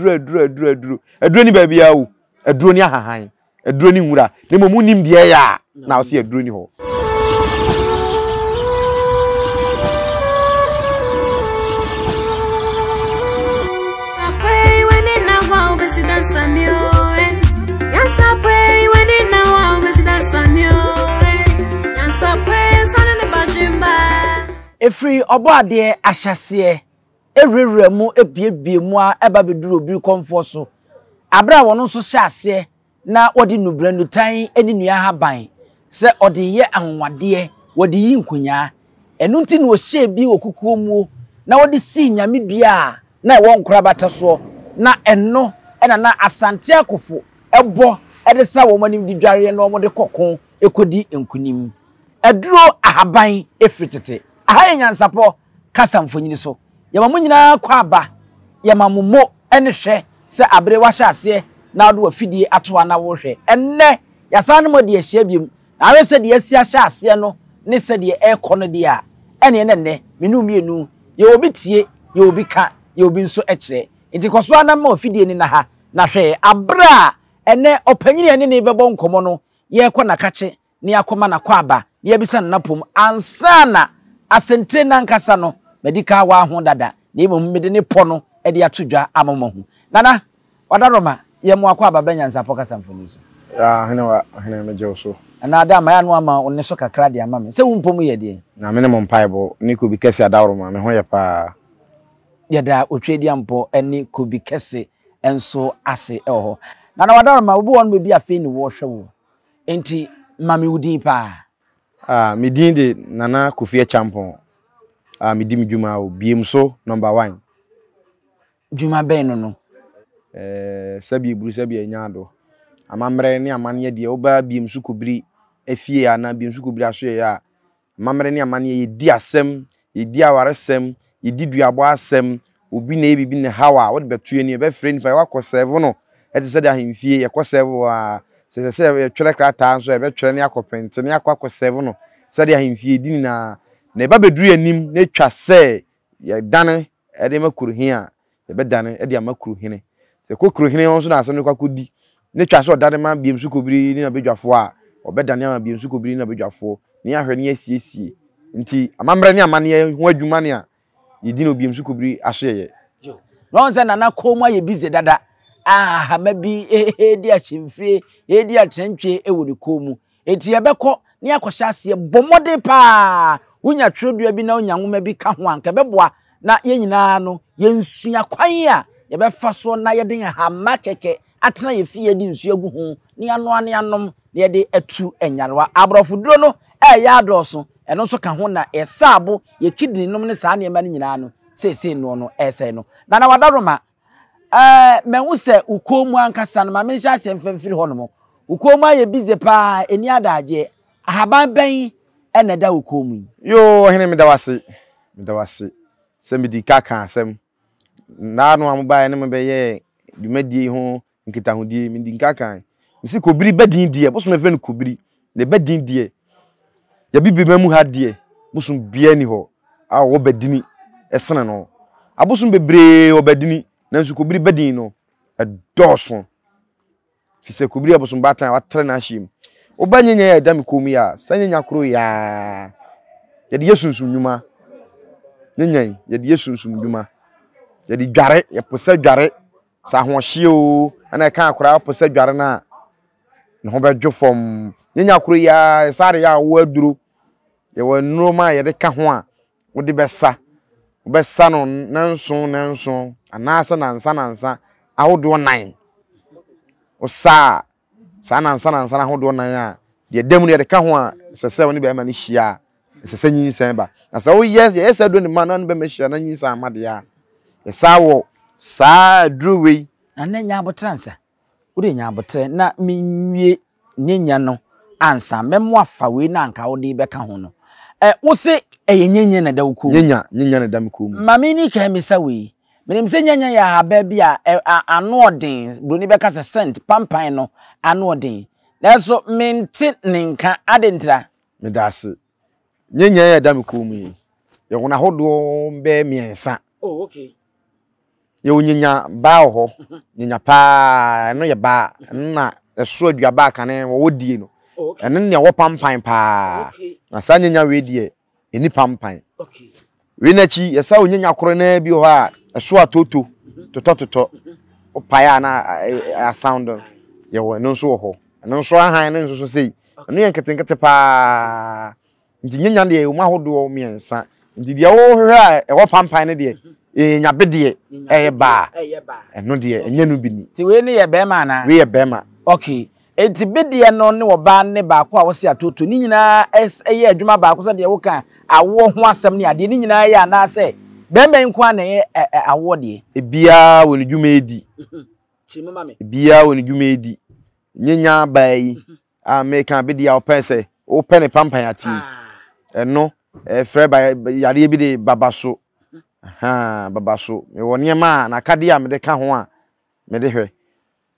Aduro, aduro, aduro, aduro. Aduro ni baabiara o. Aduro ni ahahan. Aduro ni nwura. Na mmom wonim deɛ ɛyɛ a, na wo sɛ aduro ni hɔ. Ɛfiri Ɔbɔadeɛ ahyɛaseɛ wurawura mu buebue mu ara ba bɛduru obirikɔmfoɔ so, berɛ a wɔn nso hyɛ aseɛ na wɔde nnubena, nnutan ne nnua ahaban sɛ ɔde reyɛ anwanwadeɛ, wɔde yi nkonyaa. Ɛno nti na ɔhyɛɛ bi wɔ kukuo muo na ɔde sii nyame dua a na ɛwɔ nkorabata soɔ, na ɛno na na Asante akofo bɔ de sra wɔn anim de dwareɛ na wɔde kɔ ko kɔdi nkonim. Aduro ahaban firi tete. Aha yɛ Nyansapɔ kasa mfonini so. Yɛma mo nyinaa kwaaba, yɛma mo mo ne hwɛ sɛ abere wahyɛ aseɛ na wode w'afidie ato hɔ na worehwɛ. Ɛnnɛ yɛasan ne mo adi ahyia biom, na ahwɛ sɛ deɛ asi ahyɛ aseɛ no ne sɛdeɛ ɛrekɔ no deɛ a, ɛneɛ na ɛnnɛ me ne wo mmienu yɛwɔ bi tie, yɛwɔ bi ka, yɛwɔ bi nso kyerɛ. Nti kɔ so ara na ma w'afidie no nna ha na hwɛ abere a ɛnnɛ ɔpanyini a yɛne no rebɛbɔ nkɔmmɔ no yɛrekɔ n'akakye na yɛakɔma no akwaaba na yɛabisa no n'apom ansa na asɛntire no ankasa no, madi kan awaa ho dada, na mmom mede ne pɔ no de ato dwa ama moahu. Nana, Wadaroma, yɛ mo akwaaba bɛ Nyansapɔ kasa mfoni so. Yaa ɔhene wa ɔhene megye wo so. Nana Ada, mayɛ ano ama wo nne so kakra de ama me. Sɛ wo mpo mu yɛ deɛn? Na me ne mo mpaebɔ ne Kobi Kɛse Adaworoma, me ho yɛ paa. Yɛda Otweaduampɔ ne Kobi Kɛse nso ase wɔ hɔ. Nana Wadaroma, obi wɔ hɔ nom ebi afei ne wɔrehwɛ woɔ. Enti ma me wo din paa. Ah, me din de Nana Kofi Acheampong a medi me dwuma wɔ Biem so number one. Dwuma bɛn no no? Eh, sɛbi eburu sɛbi anya ado. Amammerɛ ne amanneɛ deɛ woba Biem so kɔbiri afie anaa Biem so kɔbiri asoɛeɛ a, Amammerɛ ne amanneɛ, yɛdi asɛm, yɛdi awaresɛm, yɛdi duabɔ asɛm, obi na ɛyɛ biribi na ɛhaw a, wode bɛto yɛn anim, yɛbɛfrɛ nipa, yɛwɔ sɛɛvo no, ɛte sɛ deɛ ahemfie, yɛkɔ sɛɛvo hɔ ara, sɛ ɛsɛ sɛ yɛtwerɛ krataa nso a, yɛbɛtwerɛ ne akɔ printe ne akɔ akɔ sɛɛvo no, sɛdeɛ ahemfie yɛdi nyinaa, na ɛba bɛduru yɛn anim na ɛtwa sɛ yɛdane de ma kurohene a, yɛbɛdane de ama kurohene. Sɛ ɛkɔ kurohene hɔ nso na asɛm no kɔ akɔdi, na ɛtwa sɛ ɔdane ma Biamso Kobiri ne n'abadwafoɔ a, ɔbɛdane ama Biamso Kobiri ne n'abadwafoɔ, na yɛahwɛ na yɛasiesie. Nti amammerɛ ne amanneɛ ho adwuma ne a yɛdi no Biamso Kobiri asoɛeɛ. Yo, na ɔhu sɛ Nana kɔn mu ayɛ busy dada, a ahama bi redi ahyɛmfire, redi atrantwie wɔ ne kɔn mu. Enti yɛbɛkɔ na yɛakɔhyɛ aseɛ. Bɔ mmɔden pa ara. Wonya twerɛdua bi na wonya nwoma bi ka ho a, anka ɛbɛboa na yɛn nyinaa no yɛnsua kwan a yɛbɛfa soɔ na yɛde nhama kɛkɛ atena yɛn fie de nsuo agu ho na yɛanoa na yɛanom na yɛde atu nyarewa. Aborɔfoduro no ɛreyɛ adɔɔso, ɛno nso ka ho na yɛsa abo, yɛ kidney nom ne saa nneɛma no nyinaa no seesei noɔ no ɛresɛe no. Nana Wadaroma, Ɛɛ, mahu sɛ wo kɔn mu ankasa no, ma menhyɛ aseɛ mfa mfiri hɔnom. Wo kɔn mu ayɛ busy paa, ɛnni adagyeɛ. Ahaban bɛn na ɛda wo kɔn mu yi? Yoo, ɔhene meda wo ase, meda wo ase sɛ medii ka kaa asɛm. Nnaano a mobaeɛ ne mobɛyɛɛ dwumadie yi ho nkitahodie, medi nka kae. Mese kobiri ba din deɛ, bosom yɛfrɛ no kobiri, ne ba din deɛ, yɛabibima mu ha deɛ, bosom biara ni hɔ a ɔwɔ badini sene no. Abosom bebree wɔ badini, nanso kobiri badin no, ɛdɔɔso. Fi sɛ kobiri yɛ bosom baatan a watrɛ n'ahyeɛ mu. Woba nyanya yi a ɛda me kɔn mu yi a, saa nyanya koro yi ara, yɛde yɛ sunsum nnwuma. Nyanya yi, yɛde yɛ sunsum nnwuma. Yɛde dware, yɛpo sɛ dware. Sɛ ahoɔhyeɛ oo, ɛna ɛka akwadaa po sɛ dware no a, ne ho bɛdwo fam. Nyanya koro yi ara, yɛsan de yɛ awoɔ aduro. Yɛwɔ nnoɔma a yɛde ka ho a wode bɛsa. Wobɛsa no nnanson nnanson anaasɛ nnansa nnansa ahodoɔ nnan. Wosa a, saa nnansa nnansa no ahodoɔ nnan a, deɛ ɛda mu no yɛde ka ho a, ɛsɛ sɛ wo ne barima no hyia a, ɛsɛ sɛ nyinsɛn ba. Na sɛ woyɛ yɛyɛ saa aduro no ma na ne bɛma hyia na nyinsɛn amma deɛ a, yɛsan wɔ saa aduro wei. Nana nya aboterɛ ansa. Wode nya aboterɛ na menwie nyanya no ansa. Mɛmo afa wei na anka wode bɛka ho no. Ɛ wo se ɛyɛ nyanya na ɛda wo kɔn mu? Nyanya, nyanya na ɛda me kɔn mu. Ma menni kan mmisa wei. Menim sɛ nyanya yɛ ahabaa bi a ɛ a ano ɔden, buroni bɛka sɛ scent, pampan no ano ɔden. Nanso mente ne nka, adɛn ntira? Meda ase. Nyanya a ɛda me kɔn mu yi, yɛwɔ no ahodoɔ bɛyɛ mmiɛnsa. Oh, okay. Yɛwɔ nyanya baa wɔ hɔ. Nyanya paa, ɛno yɛ baa. Ɛno na ɛso aduaba a kane wɔwɔ die no. Ɛno nea ɛwɔ pampan paa. Na saa nyanya wei deɛ, ɛni pampan. Wei n'akyi, yɛsa wɔ nyanya koro naa bi wɔ hɔ a, ɛso atoto, totɔtotɔ. Wopae a na asound no. Yɛwɔ ɛno nso wɔ hɔ. Ɛno nso ahan no nso so sei. Ɛno yɛ nketenkete paa. Nti nyanya deɛ ɛwɔ mu ahodoɔ mmiɛnsa. Nti deɛ wohwehwɛ a ɛwɔ pampan no deɛ, ɛyɛ nyabedeɛ, ɛyɛ baa. Ɛno deɛ ɛnyɛ no bi ni. Nti wei no yɛ bɛrima anaa? Wei yɛ bɛrima. Okay. Nti bedeɛ no ne ɔbaa ne baako a wɔse atoto ne nyinaa ɛyɛ adwuma baako sɛ deɛ woka awoɔ ho asɛm ne adeɛ ne nyinaa yɛ anaasɛ bɛrima yi nko ara na ɛyɛ awoɔ deɛ? Ebiara wɔ ne dwuma edi. Ebiara wɔ ne dwuma edi. Nyanya baa yi a meka bi deɛ a wopɛ sɛ wopɛ ne pampan ate yi ɛno ɛfrɛ ba yareɛ bi de baba so baba so mewɔ nneɛma a n'akadeɛ a mede ka ho a mede hwɛ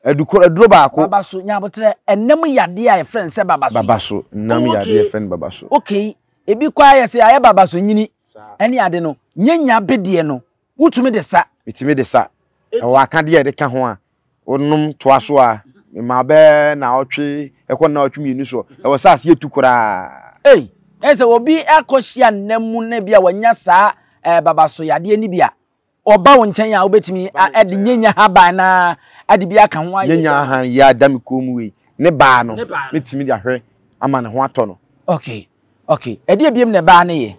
adukoro aduro baako. Baba so nyabotrɛ ɛnam yadeɛ a yɛfrɛ no sɛ baba so. Baba so nam yadeɛ yɛfrɛ no baba so. Okay ebi kɔ ayɛ sɛ ayɛ baba so nyini ɛne ade no nyanya bedeɛ no wotumi de sa. Metumi de sa ɛwɔ akadeɛ a yɛde ka ho a wonom toa so a, mema bɛyɛ naawɔtwe ɛkɔ naawɔtwe mmienu soɔ, ɛwɔ sɛ aseɛ tu koraa. Ei, ɛyɛ sɛ obi akɔhyia nna mu na bi a wanya saa eh, babaso yadeɛ no bi a, ɔba wo nkyɛn a wobɛtumi de nyanya haban na ade bi aka ho ayɛ. Nyanya ahan yi a da me kɔn mu wei, ne baa no, mɛtumi de ahwɛ ama ne ho atɔ no. Okay. Ok, ɛdeɛ biom na ɛbaa ne yɛ?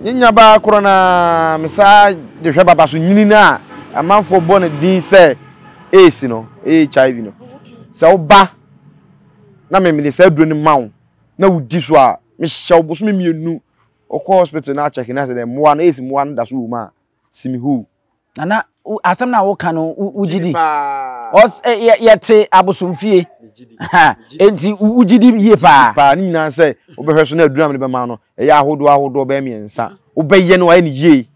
Ne nuabaa korɔ no ara, mesaa de hwɛ baba so nyini no a amanfoɔ bɔ no din sɛ AIDS no, HIV no. Sɛ woba na me mede saa aduro no ma wo na wodi so a, mehyɛ wo bosome mmienu, wokɔ hospital na akyɛke na sɛ dɛ mmoa no, AIDS mmoa no da so wɔ mu a, si me hoo. Nana, asɛm no a woka no wogye di? Yɛte abosomfie. Enti wogye di yie paa? Paa, ne nyinaa sɛ wobɛhwɛ so na aduru a mede bɛma no, ɛyɛ ahodoɔ ahodoɔ bɛyɛ mmiɛnsa. Wobɛyɛ no ayɛ no yie.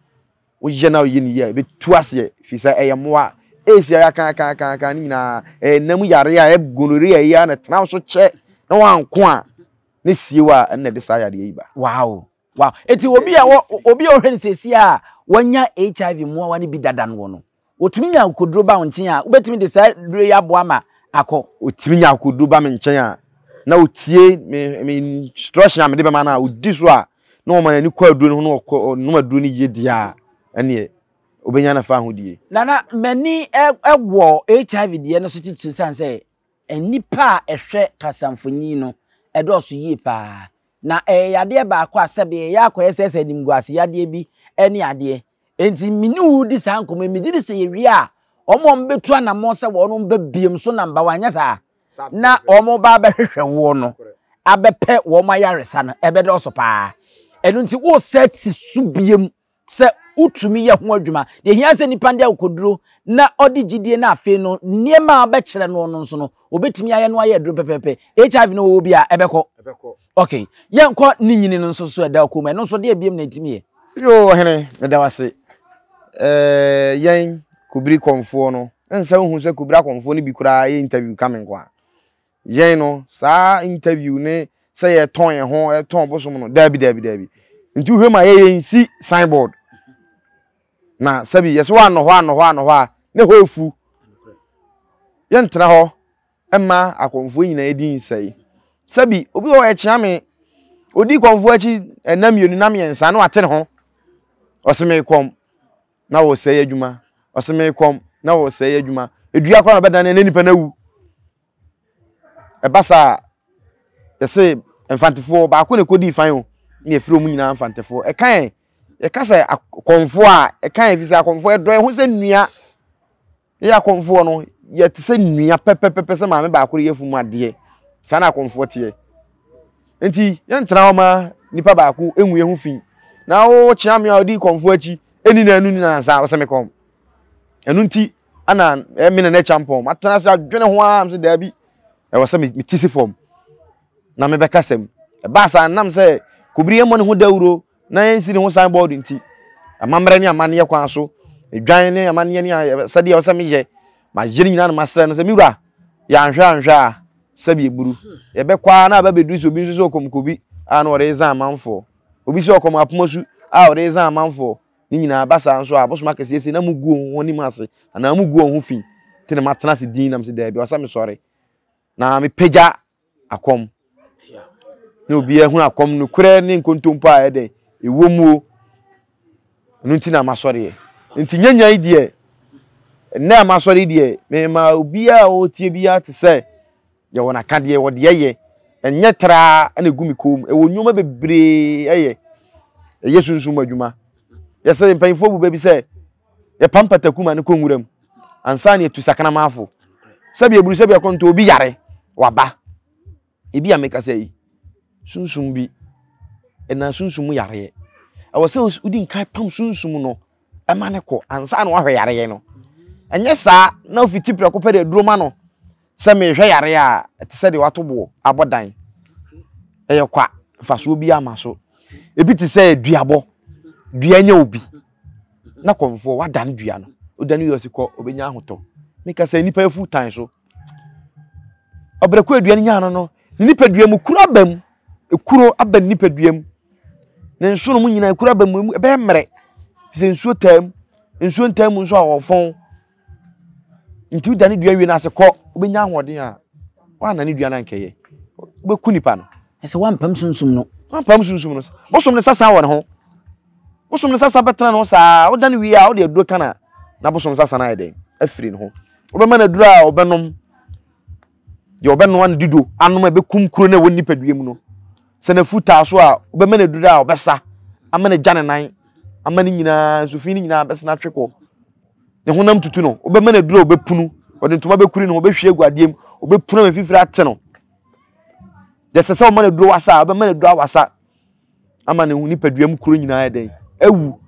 Woyɛ no a woyɛ no yie a, ɛbɛtu aseɛ firi sɛ ɛyɛ mmoa. Ɛsi a yɛaka aka aka aka ne nyinaa, ɛyɛ nam yareɛ a ɛyɛ gonorrhea yi a na ɛtena wo so kyɛ na wanko a ne sie wo a ɛna ɛde saa yareɛ yi ba. Wow. Wow. Eti obi a obi a ɔhwɛ no sɛsi a wanya HIV mmoawa no bi dada no wɔ no, otumi nya akokoduro ba wo nkyɛn a, wobɛtumi de saa duro yi aboa ma akɔ. Otumi nya akokoduro ba me nkyɛn a, na otie me me instruction a mede bɛma no a, odi so a, na ɔma n'ani kɔ aduro no ho na ɔkɔ ɔnom aduro no yie deɛ a, ɛneɛ obɛnya nafa ahodie. Nana, m'ani wɔ HIV deɛ no so titiri sane sɛ nnipa a ɛhwɛ kasamfonin no ɛdɔɔso yie paa. Na ɛyɛ yadeɛ baako a sɛbe ɛyɛ akɔyɛ sɛ sɛ animguase yadeɛ bi ne adeɛ. Enti me ne wo redi saa nkɔmmɔ yi, megye di sɛ yɛwie a, wɔn a wɔbɛtu anammɔn sɛ wɔn bɛbiem so number one, nyɛ saa? Na wɔba abɛhwehwɛ woɔ no, abɛpɛ wɔn ayaresa no, ɛbɛdɔɔso paa. Ɛno nti, woresɛ ti so biem sɛ wotumi yɛ ho adwuma. Deɛ hia sɛ nipa no de akokoduro na ɔde gyidie na afei no nneɛma a ɔbɛkyerɛ no no nso no obɛtumi ayɛ no ayɛ aduro pɛpɛpɛ. HIV no wɔwɔ bi a ɛbɛkɔ. Ok, yɛnkɔ ne nyini no nso so ɛda ɔkɔ mu ɛno nso deɛ biem na ɛtumi yɛ. Yoo ɔhene, meda wo ase. Ɛɛ yɛn Kobiri kɔmfoɔ no, ɛnsɛ wohu sɛ Kobiri akɔmfoɔ no bi koraa yɛ interview ka me nko a. Yɛn no, saa interview ne sɛ yɛtɔn yɛn ho, yɛtɔn bosom no, daabi daabi daabi. Nti wohwɛ mu a yɛyɛ nsi signboard. Na sɛbi yɛsɛ woanɔ hɔ anɔ hɔ anɔ hɔ a, ne hɔ efu. Yɛntena hɔ mma akɔmfoɔ nyinaa di nsɛe. Sɛbi obi wɔ hɔ ɛkyea me, odi kɔmfoɔ akyi ɛna mmienu na mmiɛnsa na wate ne ho. Ɔse me kɔm. na wɔsɛe adwuma. Ɔse mekɔm na wɔsɛe adwuma. Edua koraa na ɔbɛdan na nipa no awu. Ɛba saa a, yɛse mfantefoɔ baako na ɛkɔdii fan o, na yɛfrɛ wɔn nyinaa mfantefoɔ. Ɛka yɛn, yɛka sɛ akɔmfoɔ a, ɛka yɛn fi sɛ akɔmfoɔ yɛdɔ yɛn ho sɛ nnua. Yɛyɛ akɔmfoɔ no, yɛte sɛ nnua pɛpɛpɛpɛ sɛ maame baako reyɛ fam adeɛ. Saa na akɔmfoɔ teɛ. Nti yɛntena hɔ ma nipa baako ngu yɛn ho fi. Na wokyea me a ɔdi kɔmfoɔ akyi ɛni na ɛnu nyinaa nsa ɔsɛ me kɔm. Ɛno nti ana ɛme na n'akya mpɔn. Matena ase adwene ho ara sɛ daabi ɛwɔ sɛ mete si fam na mebɛka sɛm. Ɛbaa saa nam sɛ kobiri yɛmmɔ ne ho dawuro na yɛnsi ne ho signboard nti, amammerɛ ne amanneɛ kwan so, edwan ne amanneɛ ne sɛdeɛ ɛwɔ sɛ meyɛ, mayɛ ne nyinaa na masrɛ no sɛ, me wura, yɛanhwɛ anhwɛ a, sɛbi eburu. Yɛbɛkɔ ara na aba bɛduru sɛ obi nso sɛ ɔkɔm kobi a na ɔde rezan amanfoɔ. Obi sɛ ɔkɔm apomasu a ɔde rezan amanfoɔ. Ne nyinaa ba saa nso a, abosom akɛseɛ sei na mogu wɔn ho anim ase anaa mogu wɔn ho fi. Nti na matena ase din na mese daabi, ɔsɛ mesɔre na mepagya akɔm na obiara hunu akɔm nokorɛ ne nkontompo a ɛdɛn ɛwɔ mu o. Ɛno nti na masɔreɛ. Nti nyanya yi deɛ, nnɛ a masɔre yi deɛ, mema obiara a ɔretie biara te sɛ yɛwɔ n'akadeɛ, wɔ deɛ ɛyɛ. Ɛnyɛ traa na ɛgu me kɔn mu. Ɛwɔ nneɛma bebree ɛyɛ. Ɛyɛ sunsum mu adwuma. Yɛsɛ mpanyinfoɔ bu bɛ bi sɛ yɛpam pataku ma no kɔ nwura mu ansa na yɛtu sakramanfo. Sɛbi eburu sɛbi akɔnto obi yare waba. Ebi a mekasa yi, sunsum bi, ɛna sunsum mu yareɛ. Ɛwɔ sɛ wodi nkan pam sunsum no ɛma no kɔ ansa na wahwɛ yareɛ no. Ɛnyɛ saa na ofiti prɛko pɛ de aduro ma no sɛ mehwɛ yareɛ a ɛte sɛ deɛ wato boɔ abɔ dan. Ɛyɛ kwa, mfasoɔ bi ama so. Ebi te sɛ duabɔ, dua nya obi na kɔmfoɔ wadane dua no. Wodane wie ɔsi kɔ, obɛnya ahotɔ. Meka sɛ nnipa afu tan so. Ɔbrɛko aduane nyaa no no, ne nipadua mu kuro aba mu. Ekuro aba ne nipadua mu. Ne nsono mu nyinaa ekuro aba mu, ɛbɛyɛ mmerɛ. Sɛ nsuo taa mu, nsuo ntaa mu nso a ɔfɔn. Nti woda ne dua wie no ase kɔ, wobɛnya ahoɔden a, woanna ne dua no ankɛyɛ. Wobɛku nipa no. Ɛsɛ woampam sunsum no. Woampam sunsum no. Bosom no sasa wɔ ne ho. Bosom no sasa bɛtena ne ho saa. Woda no wie a, wode aduro ka na na bosom sasa no ayɛ dɛn? Afiri ne ho. Wobɛma no aduro a ɔbɛnom, deɛ ɔbɛnoa no dido anom a ɛbɛkum kuro no a ɛwɔ nipadua mu no. Sɛ n'afu taa so a, wobɛma no aduro a ɔbɛsa ama no agya ne nan, ama ne nyinaa, nsufi no nyinaa bɛsena atwe kɔ. Ne honam tutu no, wobɛma no aduro a ɔbɛpunu, ɔde ntoma bɛkuri no, ɔbɛhwie agu adeɛ mu, ɔbɛpunu ama fifiri ate no. Deɛ ɛsɛ sɛ ɔma no aduro wasa a, wobɛma no aduro awasa ama ne nipadua mu kuro nyinaa yɛ dɛn awu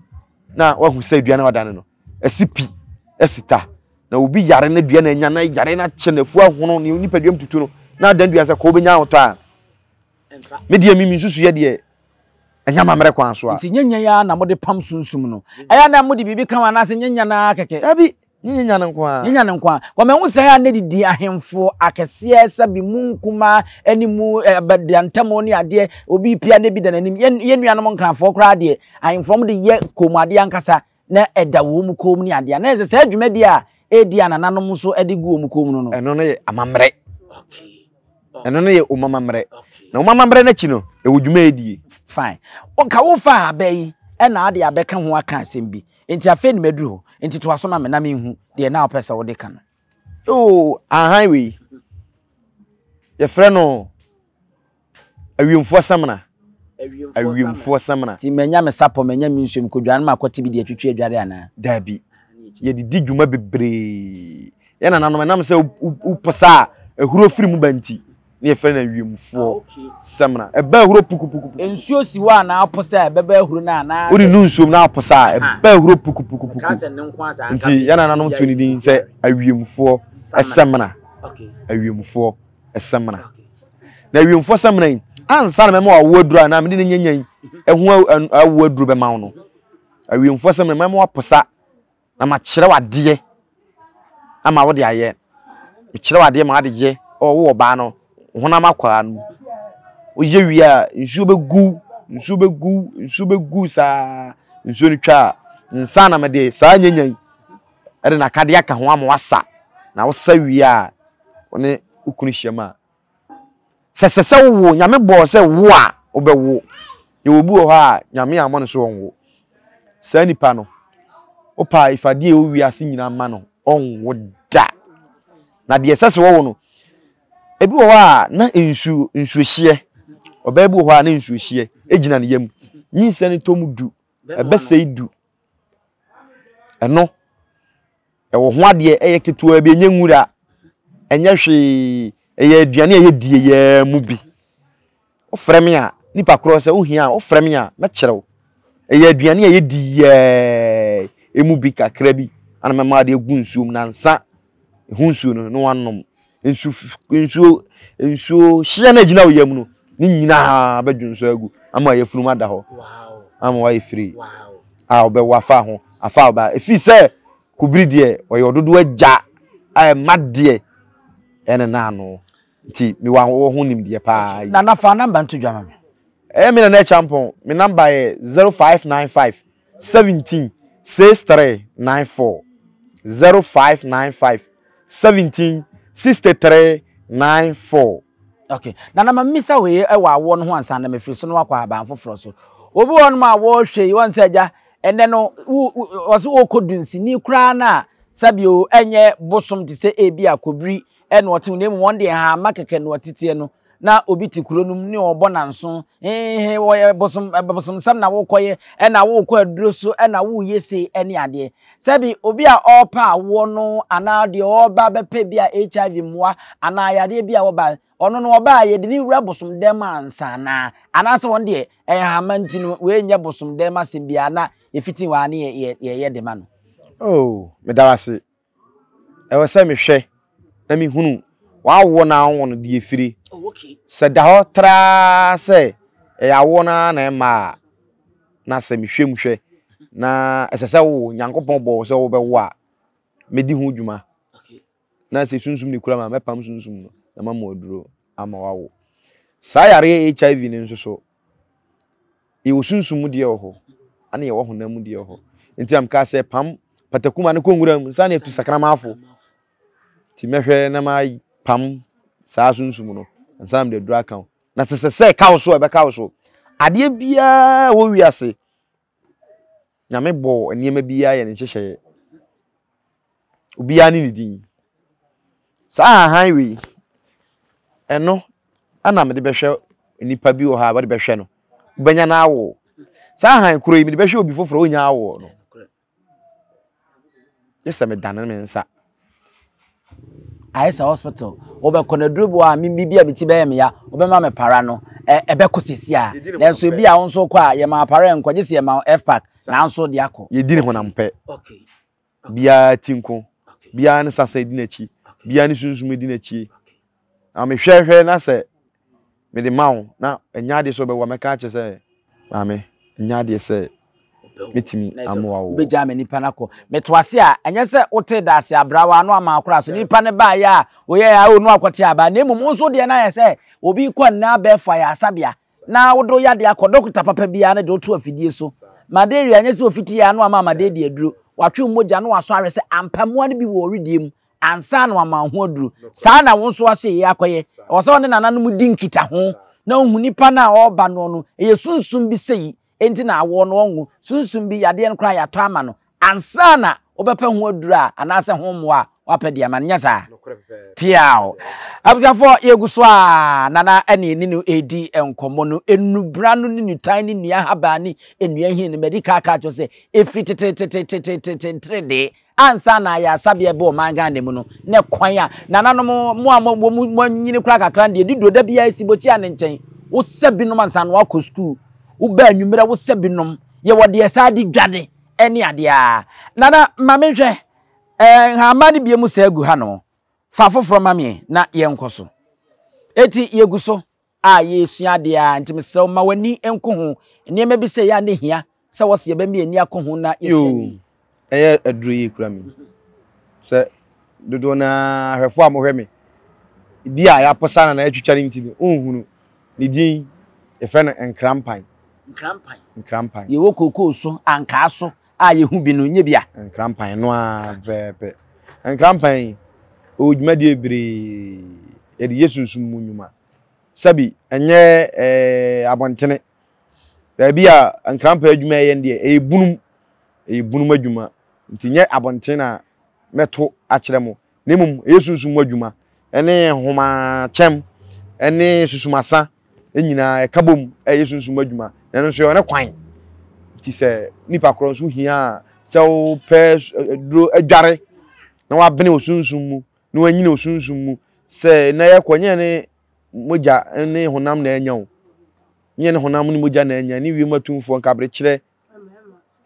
na wahu sɛ aduane a wadane no asi pi asi ta na obi yare na dua na anya na yare na kyɛ na afu ahono ne nipadua mu tutu no na adan dua sɛ kɔ wobɛnya ahotɔ a me deɛ me nsusuiɛ deɛ ɛnyɛ amammerɛ kwan so a. Nti nyɛ nya yi ara na mode pam sunsum no? Ɛyɛ na mode biribi ka ho anaasɛ nyɛ nya no ara kɛkɛ? Dabi, nyɛ nya no nko ara. Nyɛ nya no nko ara. Wɔ mahu sɛ a na didi ahemfo akɛseɛ sɛbi mu nkumaa ne mu abadiantamu ne adeɛ, obi pia na ebi da n'anim. Yɛn yɛn nuanom Nkranfoɔ koraa deɛ, ahemfo wɔn de yɛ kɔnmuadeɛ ankasa na ɛda wɔn kɔn mu ne adeɛ. Na ɛsɛ saa dwumadie a ɛredi a nananom nso de gu wɔn kɔn mu no no. Ɛno no yɛ amammerɛ. Ɛno no yɛ wɔn amammerɛ. Na wɔn amammerɛ no akyi no, ɛwɔ dwuma a ɛdie. Fine. Nka wofa abɛ yi ɛna ade abɛka ho aka asɛm bi. Nti afei na maduru hɔ. Nti toa so ma me na menhu deɛ na wopɛ sɛ wode ka no. Oo, ahan wei. Yɛfrɛ no Awiemfoɔ samina. Awiemfoɔ samina. Nti manya me sapɔ, manya me nsuo, mekɔdware na makɔte bi de atwitwi adware anaa? Daabi. Yɛde di dwuma bebree. Yɛn nananom, ɛnam sɛ wopɔ saa a, ahuro firi mu ba nti, na yɛfrɛ no awiemfoɔ samina. Ɛba ahuro pukupukupuku. Nsuo si hɔ a na apo sɛ ɛbɛba ahuro no anaa? Wode nu nsuom na apo saa a, ɛba ahuro pukupukupuku. Nti yɛn nananom too ne din sɛ awiemfoɔ samina. Awiemfoɔ samina. Na awiemfoɔ samina yi, ansa na mɛma wawo aduro a na mede ne nyanya yi ɛho awo aduro bɛma wo no, awiemfoɔ samina mɛma waposa na makyerɛ wo adeɛ ama wode ayɛ. Mekyerɛ wo adeɛ ma wode yɛ ɔwɔ ɔbaa no honam akwaa no mu. Woyɛ wie a, nsuo bɛgu, nsuo bɛgu, nsuo bɛgu saa. Nsuo no twa a, nsa na mede saa nyanya yi ɛde n'akadeɛ aka ho ama wasa. Na wosa wie a, wo ne wo kunu hyiam a, sɛ sɛ sɛ wowo, Nyame bɔɔ sɛ wo a, wobɛwo. Yɛwɔ obi wɔ hɔ a, Nyame ammɔ no sɛ ɔnwo. Saa nipa no, wopɛ a ifadeɛ a ɛwɔ wiase nyinaa ma no, ɔnwo da. Na deɛ ɛsɛ sɛ wɔwo no, ebi wɔ hɔ a na nsuo nsuohyeɛ, ɔbaa bi wɔ hɔ a na nsuohyeɛ gyina ne yam. Nyinsɛn no tɔ mu du, ɛbɛsɛe du. Ɛno, ɛwɔ ho adeɛ, ɛyɛ ketewa bi, ɛnyɛ nwura, ɛnyɛ hwee, ɛyɛ aduane a ɛyɛ die yɛɛ mu bi. Wofrɛ me a, nipa korɔ sɛ wohia a, wofrɛ me a, mɛkyerɛ wo. Ɛyɛ aduane a yɛdi yɛɛ emu bi kakra bi ana mɛma ade agu nsuo mu nansa ɛho nsuo no na wanom. Nsu nsuo nsuo hyeɛ no agyina wo yam no ne nyinaa bɛdwo nso agu ama yɛfunum ada hɔ ama wayɛ firi a wobɛwo afa ho afa ɔbaa ɛfiri sɛ kobiri deɛ ɔyɛ ɔdodoɔ agya a ɛma deɛ ɛne naano. Nti mewɔ awɔ ho nimdeɛ paa yi. Nana fa number nto dwa ma me. Ɛyɛ me Nana Acheampong, me number yɛ 0595. 17 63 94. 0595 17 63 94. Okay. Nana ma mmisa wei wɔ awoɔ no ho ansa na mefiri so no wakɔ ahaban foforɔ so. Obi wɔ hɔnom a wɔrehwɛ yi wɔn sɛ agya ɛnɛ no wo wɔsɛ wɔrekɔ dunsini koraa no a sɛbio ɛnyɛ bosom te sɛ ebi a kobiri ɛna ɔte ho na mmom wɔn deɛ nhahama kɛkɛ na ɔteteɛ no na obi te kuro no mu ne ɔbɔ nanso hehe wɔyɛ bosom bosomsɛm na wokɔyɛ ɛna wokɔ aduro so ɛna woyɛ sei ɛne adeɛ sɛbi obi a ɔrepɛ awoɔ no anaa deɛ ɔreba bɛpɛ bi a HIV mmoa anaa yadeɛ bi a wɔba ɔno no ɔba a yɛde ne wura bosom dɛm ansa anaa anaasɛ wɔn deɛ ɛyɛ hama nti no wei nyɛ bosom dɛm asɛm biara na yɛfiti hɔ a ne yɛyɛ de ma no. Oh, meda wo ase. Ɛwɔ sɛ mehwɛ na mehunu w'awoɔ no ara no deɛ ɛfiri. Oh, sɛ da hɔ traa sɛ ɛyɛ awoɔ no ara na ɛmma a, na sɛ mehwɛ mu hwɛ na ɛsɛ sɛ wo Nyankopɔn bɔ wo sɛ wobɛwo a, mɛdi ho dwuma. Na sɛ sunsum ne kura ma mɛpam sunsum no na mama aduro ama wawo. Saa yareɛ HIV no nso so, Yɛwɔ sunsum mu deɛ wɔ hɔ, ɛna yɛwɔ honam mu deɛ wɔ hɔ. Nti na mekaa sɛ pam patakuma no kɔ nwura mu nsa na yɛtu sakramanfo. Nti mɛhwɛ na mapam saa sunsum no nsa na mede aduru aka ho. Na sɛ sɛ sɛ ɛka wo so a ɛbɛka wo so. Adeɛ biara wɔ wiase, Nyame bɔɔ nneɛma biara yɛ ne nhyehyɛeɛ. Obiara ne ne din. Saa ahahan wei, ɛno na mede bɛhwɛ nipa bi wɔ hɔ a wɔde bɛhwɛ no, wobɛnya no awo. Saa ahan koro yi mede bɛhwɛ obi foforɔ ɔnya awoɔ no. Gye sɛ medane me nsa. Ayɛ sɛ hospital wobɛkɔ no aduro bi wɔ a me bi a me ti bɛyɛ me ya wobɛma me para no ɛbɛkɔ sisi a nanso ebi a wo nso kɔ a yɛma para nkɔ gye sɛ yɛma F-pack nanso de akɔ. Yɛdi ne honam pɛ. Biara ti nko. Biara ne sasa di n'akyi. Biara ne sunsum di n'akyi. Na mehwɛhwɛ na sɛ mede ma wo na ɛnyɛ adeɛ sɛ wobɛwo a mɛka akyerɛ sɛ maame ɛnyɛ adeɛ sɛ mɛtumi amoa wo. Wobɛgyaa ma nipa no akɔ. Meto ase a, ɛnyɛ sɛ wotee daase abra wo ano ama akora so. Nipa no baeɛ a, woyɛɛ a, o no akɔte aba. Na mmom wo nso deɛ no ayɛ sɛ obi kɔ nnɛ abɛɛfo ayaresabea na wode wo yadeɛ akɔ dɔkota papa biara no de woto afidie so. Malaria ɛnyɛ sɛ ofiti yɛ ano ama malaria aduro. Watwe wo mogya na wasɔ ahwɛ sɛ ampa mmoa no bi wɔ ɔwedeɛ mu ansa na wama wo ho aduro. Saa na wo nso asoɛeɛ akɔyɛ. Ɛwɔ sɛ wo ne nananom di nkitaho na wohu nipa no a ɔreba noɔ no, ɛyɛ sunsum bi sei nti na awoɔ no ɔnwo, sunsum bi yadeɛ no koraa yɛatɔ ama no ansa na wobɛpɛ ho aduro a anaasɛ ho mmoa a wapɛ de ama no, nyɛ saa? Piaw! Abusuafoɔ yɛgu so a Nana ɛne yɛne no redi nkɔmmɔ no, nnubra no ne nnutan ne nnua ahaban ne nnua nhini no, madi kan aka akyerɛ sɛ ɛfiri tetetetetete nteredee Ansa na ayaresabea reba ɔman Ghana mu no, na kwan a nananom, mo a moanyini koraa kakra no deɛ, di da biara si bokyia ne nkyɛn. Wosɛ binom ansa na wakɔ sukuu. Woba anwummerɛ wosɛ binom. Yɛwɔ deɛ saa de dwade ne adeɛ a. Nana, ma menhwɛ. Eh, nhama no bie mu saa gu ha no. Fa foforɔ ma me na yɛnkɔ so. Eti yɛgu so. a yɛresua adeɛ ara nti mesrɛ wo ma w'ani nko ho. Nneɛma bi sɛ yɛ a na ɛhia sɛ wɔse yɛbɛma yɛn ani akɔ ho na yɛsua Yoo, ni. ɛyɛ aduro yi kura me sɛ dodoɔ no ara ahwɛfoɔ a mohwɛ me di a yɛaposa na na yɛatwitwa no nti no wonhunu ne din yɛfrɛ no nkrampan. Nkrampan. Nkrampan. Yɛwɔ kookoo so, ankaa so a yɛhu bi no, nyɛ bi a. Nkrampan no ara pɛpɛɛpɛ. Nkrampan yi, ɛwɔ dwumadie bebree. Yɛde yɛ sunsum mu nnwuma. Sɛbi, ɛnyɛ ɛɛ abɔntene. Baabi a nkrampa adwuma yɛ no deɛ, ɛyɛ bunum. Ɛyɛ bunum adwuma. Nti nyɛ abɔntene na mɛto akyerɛ mo. Na mmom, ɛyɛ sunsum mu adwuma. Ɛne nhomakyɛm, ɛne susumasa nyinaa ɛka bom ɛyɛ sunsum adwuma. Na ɛno nso yɛwɔ ne kwan. Nti sɛ nipa korɔ nso hia a, sɛ wopɛ duro adware na wabene wɔ sunsum mu, na wanyini wɔ sunsum mu sɛ na yɛkɔ nyɛ ne mogya ne honam na anya o nyɛ ne honam ne mogya na anya ne wiem atumfoɔ nkaberekyerɛ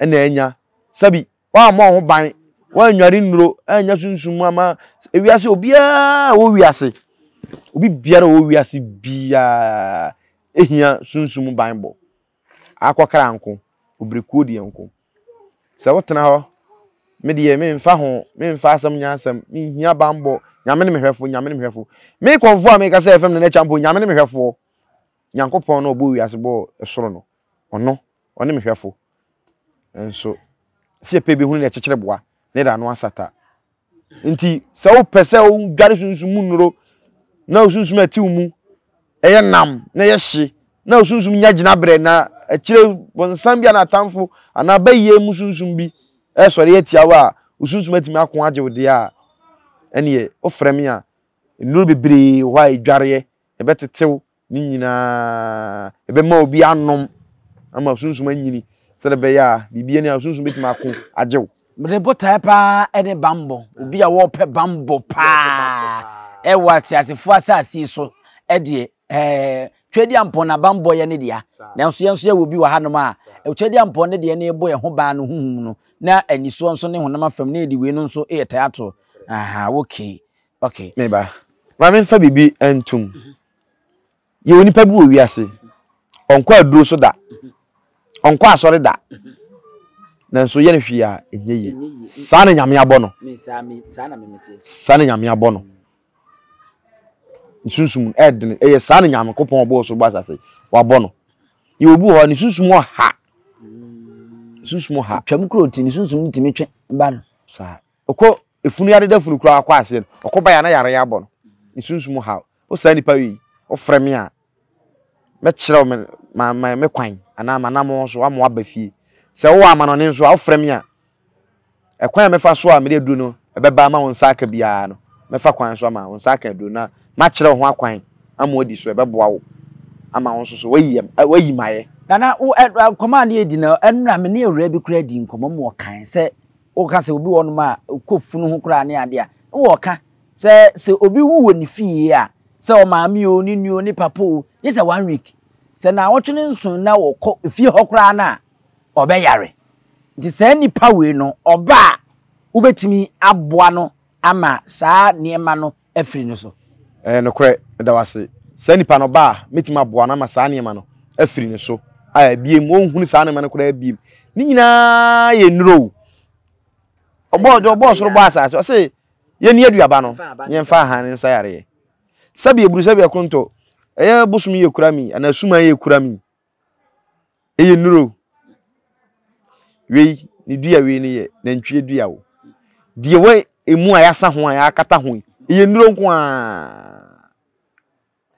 na anya sɛbi wammɔ ho ban wannware nnuro annya sunsum mu ama ewiase obiara wɔ wiase obi biara wɔ wiase biara ehia sunsum banbɔ Akɔkra nko, obirikuo deɛ nko. Sɛ wotena hɔ, me deɛ memfa ho, memfa asɛm nyɛ asɛm, menhia banbɔ, Nyame ne me hwɛfo, Nyame ne me hwɛfo. Me kɔmfoɔ a meka sɛ ɛfam Nana Kyampong, Nyame ne me hwɛfoɔ. Nyankopɔn no a ɔbɔɔ wiase bɔɔ soro no, ɔno, ɔne me hwɛfo. Nso sɛ yɛpɛ bi hunu na ɛkyekyere boa na yɛde ano asata. Nti sɛ wopɛ sɛ wodware sunsum mu nnuro na wo sunsum ɛte wo mu ɛyɛ nam na ɛyɛ hye na wo sunsum nya gyinaberɛ na akyire bɔnsam bi anaa atamfo anaa bayie mu sunsum bi ɛresɔre atia wo a wo sunsum atumi ako agye wo deɛ a ɛneɛ wofrɛ me a nnuro bebree wɔ hɔ a ɛdwareɛ ɛbɛtetew ne nyinaa ɛbɛma obi anom ama sunsum anyini sɛdeɛ ɛbɛyɛ a biribi ani a sunsum bɛtumi ako agye wo. Mede botaeɛ paa ne bammɔ, obi a wɔrepɛ bammɔ paa ɛwɔ ateasefoɔ asase yi so deɛ ɛɛ Tweaduampɔn na bammɔ yɛ ne dea. Nanso yɛn nso yɛwɔ bi wɔ hanom a Tweaduampɔn ne deɛ no rebɔ yɛn ho ban no huhum no na anisoɔ nso ne honam afam na yɛde wei no nso yɛ taa ato. Aha, okay. Okay. Me ba, ma memfa biribi ntom. Yɛwɔ nipa bi wɔ wiase, ɔnkɔ aduro so da, ɔnkɔ asɔre da, nanso yɛ no hwee a ɛnyɛ yie. Saa na Nyame abɔ no. Saa na Nyame abɔ no. Ne sunsum ɛdene, ɛyɛ saa na Nyankopɔn ɔbɔɔ soro bɔ asase, wabɔ no. Yɛwɔ bi wɔ hɔ, ne sunsum ɔha. Ne sunsum ɔha. Twam kuro ti, ne sunsum no tumi twe ba no. Saa. Ɔkɔ efunu yare da funu koraa kɔ aseɛ no, ɔkɔ ba yɛ na yare abɔ no. Ne sunsum haw. Wo saa nipa wei, wofrɛ me a, mɛkyerɛ wo me, ma, ma, me kwan anaa m'anammɔn so ama woaba fie. Sɛ wowɔ amanɔne nso a, wofrɛ me a, ɛkwan a mɛfa so a mede aduro no ɛbɛba ama wo nsa aka biara no, mɛfa kwan so ama wo nsa aka aduro no na makyerɛ wo ho akwan ama woadi so, ɛbɛboa wo ama wo nso so woayi, woayi mayɛ. Nana, wo, ɛ, nkɔmmɔ a ne yɛdi no, ɛnora me ne awuraa bi koraa dii nkɔmmɔ ma ɔkae sɛ Woka sɛ obi wɔ hɔnom a ɔkɔ funu ho koraa ne adeɛ a, na wɔka sɛ sɛ obi wu wɔ ne fie a, sɛ ɔmaame o, ne nua o, ne papa o, gye sɛ one week. Sɛ naawɔtwe ne nson na wɔkɔ fie hɔ koraa no a, ɔbɛyare. Nti saa nipa wei no, ɔba a, wobɛtumi aboa no ama saa nneɛma no afiri no so. Ɛyɛ nokorɛ, meda wo ase. Saa nipa no ɔba a, mɛtumi aboa no ama saa nneɛma no afiri ne so. A ebiem, ɔnhunu saa nneɛma no koraa biem. Ne nyinaa yɛ nnuro o. Ɔbɔɔ deɛ ɔbɔɔ soro bɔɔ asase, ɔse yɛnni aduaba no, yɛmfa ahan no nsa yareɛ. Sɛbi eburu sɛbi ɛkontɔ, ɛyɛ bosom yi ekura mi, anaa suman yi ekura mi. Ɛyɛ nnuro. Wei, ne dua wei no yɛ nantwie dua o. Deɛ wɔ emu a yɛasa ho a yɛakata ho yi, ɛyɛ nnuro nko ara.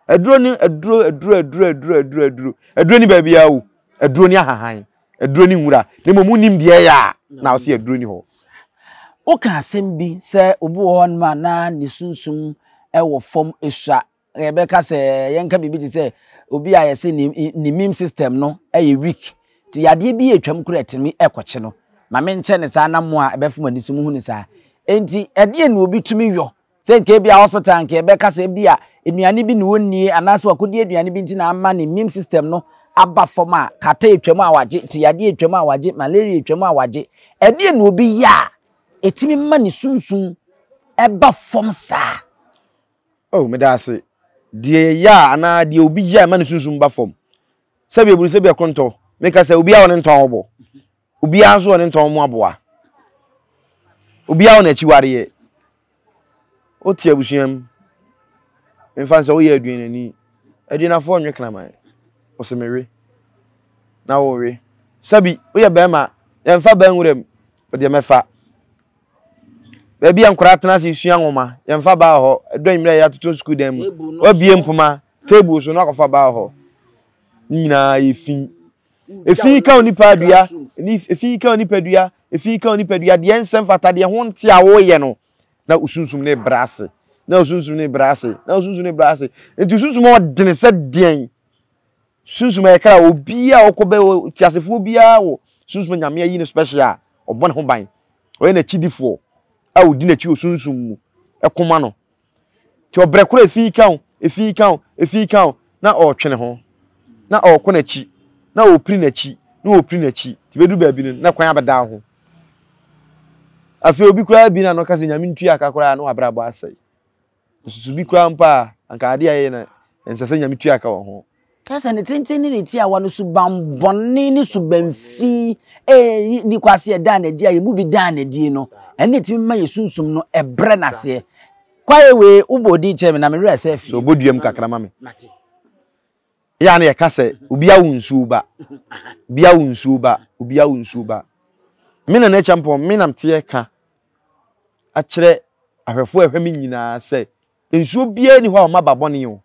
Aduro ne aduro, aduro, aduro, aduro, aduro, aduro. Aduro ni baabiara o. Aduro ni ahahan. Aduro ni nwura. Na mmom wonim deɛ ɛyɛ a, na ɔsɛ aduro ni hɔ. Woka asɛm bi sɛ obi wɔ hɔnom a na ne sunsum wɔ fam sua Yɛbɛka sɛ yɛnka biribi te sɛ obi a yɛse ne ne immune system no yɛ weak nti yadeɛ bi atwam koraa ɛtumi ɛkɔkye no. Ma menkyɛ ne saa na mo a ɛbɛfo mo ani so mohu ne saa. Enti ɛdeɛn na obi tumi yɔ sɛ nka ebi a hospital nka yɛbɛka sɛ ebi a nnuane bi na ɔnnie anaasɛ wakɔdi aduane bi nti na ama ne immune system no aba fam a kata atwam a wagye, nti yadeɛ atwam a wagye, malaria atwam a wagye. Ɛdeɛn na obi yɛ a ɛtumi ma ne sunsum ɛba fam saa? Oh, meda ase. Deɛ yɛyɛ a anaa deɛ obi yɛ a ɛma ne sunsum ba fam. Sɛbi eburu sɛbi ɛkontɔ. Meka sɛ obiara wɔ ne ntɔn ɔbɔ. Obiara nso wɔ ne ntɔn mu aboa. Obiara wɔ n'akyiwadeɛ. Wote abusua mu. Mfa sɛ woyɛ aduanani. Aduanafoɔ nwe kraman. Wɔsɛ mewe. Na wowe. Sɛbi woyɛ bɛrima. Yɛmfa baa nwura mu. Wodeɛ mɛfa. Baabi a nkwadaa tena ase sua nwoma, yɛmfa baa hɔ. Ɛdɔ anwummerɛ a yɛatoto sukuu dan mu. Wabie mpoma, table so na wakɔfa baa hɔ. Ne nyinaa yɛ fi. Efi ka onipa adua, efi ka onipa dua, efi ka onipa dua, deɛ nsɛ mfata, deɛ ho nte a woyɛ no, na osunsum ne brɛ ase, na osunsum ne brɛ ase, na osunsum ne brɛ ase. Nti osunsum ɔdene sɛ deɛn? Sunsum ɛyɛ kra obiara a ɔkɔ bɛ tiasefoɔ biara wɔ sunsum nyame ayi no special a ɔbɔ ne ho ban. Ɔyɛ n'akyidifoɔ a ɔdi n'akyi wɔ sunsum mu ɛko ma no. Nti ɔbrɛ koro efi ka wo, efi ka wo, efi ka wo na ɔretwe ne ho, na ɔrekɔ n'akyi, na ɔrepiri n'akyi, na ɔrepiri n'akyi. Nti bɛduru baabi no na kwan abɛda ho. Afei obi koraa bi na no ka sɛ nyame ntua aka koraa na wabrabɔ asɛe. Nsusu bi koraa mpo a, anka adeɛ a yɛyɛ no, ɛnsɛ sɛ Nyame tua ka wɔ ho. Kyerɛ sɛ ne tenten ne ne tiawa no subammɔne ne subanfi a nni kwa sɛ yɛdaa no adi a yɛn mu bi daa no adi no, ɛno na ɛtumi ma yɛn sunsum no brɛ no aseɛ. Kwaeɛ wei, wobɔɔ din kyerɛɛ me na me werɛ sɛ afie. So bɔ duam kakra ma me. Yɛ a na yɛka sɛ obi awo nsuo ba, obi awo nsuo ba, obi awo nsuo ba. Me Nana Acheampong, me na meteɛ ka akyerɛ ahwɛfoɔ a ɛhwɛ me nyinaa sɛ nsuo biara ni hɔ a ɔma ba bɔne o.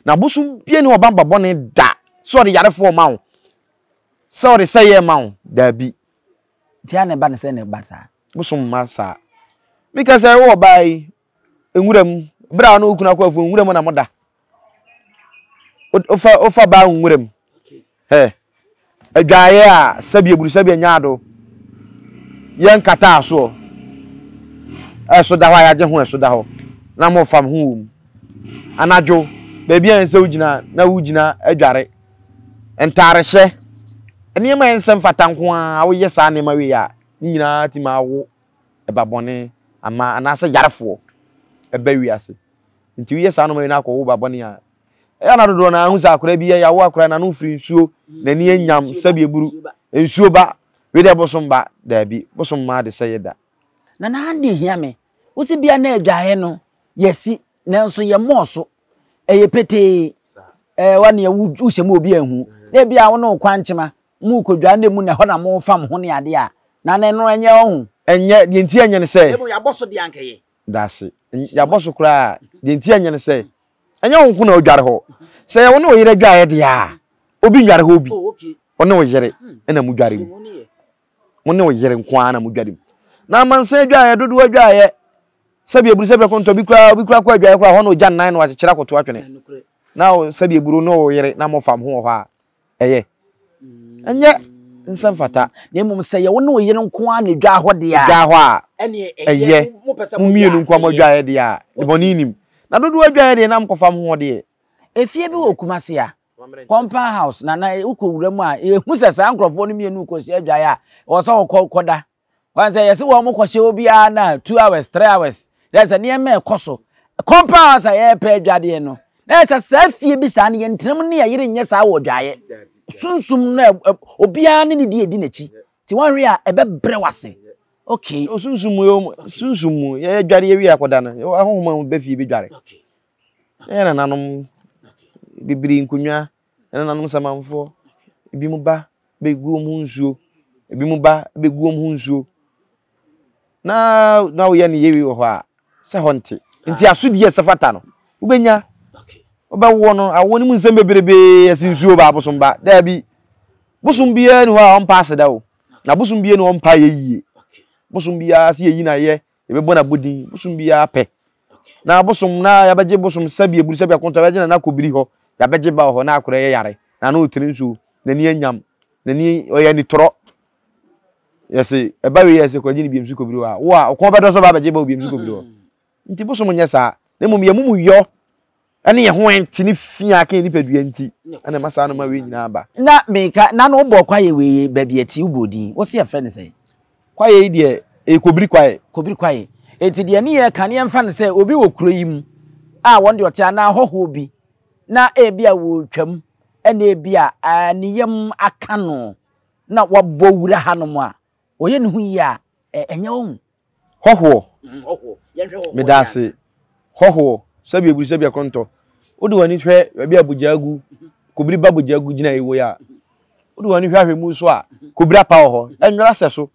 Na bosom biara ni hɔ a ɔba ba bɔne da sɛ ɔde yarefoɔ ma wo, sɛ ɔde sɛeɛ ma wo, daabi. Nti a na ɛba no sɛ na ɛba saa. Bosom mma saa. Meka sɛ wowɔ baa yi, nwura mu, berɛ a wo ne wo kunu akɔ afuo, nwura mu na moda. Wofa wofa baa nwura mu. Hɛ, adwaeɛ a sɛbi eburu sɛbi anya ado, yɛnkataa soɔ, ɛso da hɔ a yɛagye ho ɛso da hɔ, na mofam ho wɔ mu. Anadwo, baabi a ɛnsɛ wogyina na wogyina adware. Ntaarehyɛ, nneɛma a ɛnsɛ mfata nko ara woyɛ saa nneɛma wei a, ne nyinaa tumi awo ɛba bɔne ama anaasɛ yarefoɔ ɛba wiase. Nti woyɛ saa nneɛma wei na akɔwo ba bɔne a, ɛyɛ na dodoɔ no ara hu sɛ akwadaa bi yɛ yɛawo akwadaa n'ano firi nsuo, n'ani anyam sɛbi eburu, nsuo ba, wei deɛ bosom ba, daabi, bosom mma ade sɛ yɛ da. Na n'ade hia me. Wosi bia na adwaeɛ no yɛasi nanso yɛmmɔɔ so. Ɛyɛ petee. Ɛɛ wa nea wohyɛ mu obi anhu. Na ebi a wo ne wo kwankyema mo rekɔdware na emu na ɛhɔ na mofam ho ne adeɛ a, na na ɛno ɛnyɛ ɔho. Ɛnyɛ, deɛ nti ɛnyɛ ne sɛ. Mmom yɛabɔ so deɛ anka ɛyɛ. Dase. Yɛabɔ so koraa. Deɛ nti ɛnyɛ ne sɛ, ɛnyɛ wo nko na wodware hɔ. Sɛ ɛyɛ wo ne wo yere adwaeɛ deɛ a, obi nnware hɔ bi. Wo ne wo yere na modware mu. Mo ne wo yere nko ara na modware mu. Na amansan adwaeɛ, dodoɔ adwaeɛ, sɛbi eburu sɛbi ɛkontɔ bi koraa, obi koraa kɔ adwaeɛ koraa hɔ na ogya nnan na wakyekyere akɔto atwene. Na sɛbi eburu ne wo yere na mofam ho wɔ hɔ a, ɛyɛ. Ɛnyɛ nsɛ mfata. Na mmom sɛ yɛ wo ne wo yere nko ara na edwaa hɔ deɛ a. Edwaa hɔ a, ɛyɛ. Mo mmienu nko ara mo adwaeɛ deɛ a, bɔne nnim. Na dodoɔ adwaeɛ deɛ na mokɔfam ho hɔ deɛ. Efie bi wɔ Kumasi a, Compound house na na wokɔ wura mu a yɛhu sɛ saa nkurɔfoɔ no mmienu kɔhyia adwaeɛ a ɛwɔ sɛ wɔkɔ kɔda wɔn sɛ yɛsɛ wɔn kɔhyɛ obiara na 2 hours 3 hours dɛ sɛ nneɛma ɛkɔ so compound house a yɛrepɛ adwadeɛ no na yɛ sɛ saa fie bi saa no yɛntena mu ne yɛyere nyɛ saa wɔ adwaeɛ sunsum no obiara ne ne di edi n'akyi nti wɔnhwɛ a ɛbɛbrɛ wase okay. Sunsum mu yɛ sunsum mu yɛ dware yɛ wie akɔda no ahohoma bɛ fie bɛ dware. Yɛn nananom bebree nkonnwa, yɛn nananom samanfoɔ, ebinom ba bɛgu wɔn ho nsuo, ebinom ba bɛgu wɔn ho nsuo. Na na woyɛ no yie wɔ hɔ a, sɛ hɔ nte. Nti asodie a ɛsɛ fata no, wobɛnya. Wobɛwoɔ no, awoɔ no mu nsɛm bebrebee, ɛsi nsuo ba, abosom ba. Daabi. Bosom biara ni hɔ a ɔmpa aseda o. Na bosom biara ni hɔ a ɔmpa ayɛ yie. Bosom biara sɛ yɛyi no ayɛ, yɛbɛbɔ no abɔdin. Bosom biara pɛ. Na bosom na yɛabɛgye bosom sɛbi eburu sɛbi akonta yɛabɛgye nana kobiri hɔ yɛabɛgye ba wɔ hɔ na akora yɛ yare na ano retene nsuo n'ani anyam n'ani ɔyɛ anitorɔ yɛse ɛba wei yɛse kɔgye ne biamsi kobiri hɔ a wo a ɔkɔn bɛdɔ sɛ ɔba abɛgye ba wɔ biamsi kobiri hɔ nti bosom nyɛ saa na mmom yɛn mu yɔ ɛne yɛn ho ɛnte ne fi a aka yɛn nipadua nti ɛna ɛma saa noma wei nyinaa ba. Na meka na no wobɔ kwaeɛ wei baabi ɛte wobɔ din wo se yɛfrɛ no sɛn? Kwaeɛ yi deɛ ɛyɛ kobiri kwaeɛ. Kobiri kwaeɛ enti deɛ ne yɛka ne yɛmfa no sɛ obi wɔ kuro yi mu a wɔn deɛ ɔte anaa hɔhoɔ bi na ebi a wɔretwam ɛna ebi a ne yam aka no na wabɔ wura hanom a ɔyɛ ne ho yie a ɛnyɛ wɔn. Hɔhoɔ, meda ase. Hɔhoɔ, sɛbi eburu sɛbi ɛkɔntɔ. Wode w'ani hwɛ baabi a bogyaa gu, kobiri ba bogyaa gu gyina ewo yi a, wode w'ani hwɛ ahwɛ mu nso a, kobiri apa wɔ hɔ. Ɛnwera sɛ so.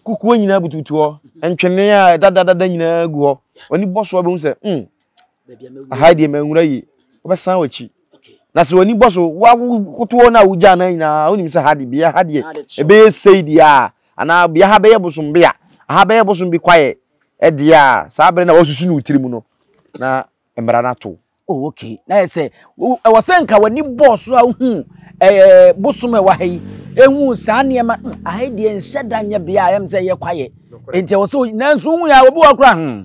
Kukuo nyinaa butubutu hɔ. Ntwene a ɛdadadada nyinaa gu hɔ. W'ani bɔ so a wobɛhu sɛ, hmm, aha deɛ manwura yie. Wobɛsan w'akyi. Na sɛ w'ani bɔ so, woakotoɔ no a wogyaa no nyinaa, wonim sɛ ha de, bea ha deɛ, ɛbɛyɛ sei deɛ a, anaa bea ha bɛyɛ bosom bea, aha bɛyɛ bosom bi kwaeɛ deɛ a, saa berɛ na wasusu no wo tirim no, na mmara no ato. Oh, okay. Na yɛ sɛ, ɛwɔ sɛ nka w'ani bɔɔ so a wohu ɛɛ bosom a ɛwɔ ha yi, ehu saa nneɛma, aha yi deɛ nhyɛ da nyɛ bea a ɛyɛ sɛ ɛyɛ kwaeɛ. Nti ɛwɔ sɛ, nanso wohu yɛ a obi wɔ kora, na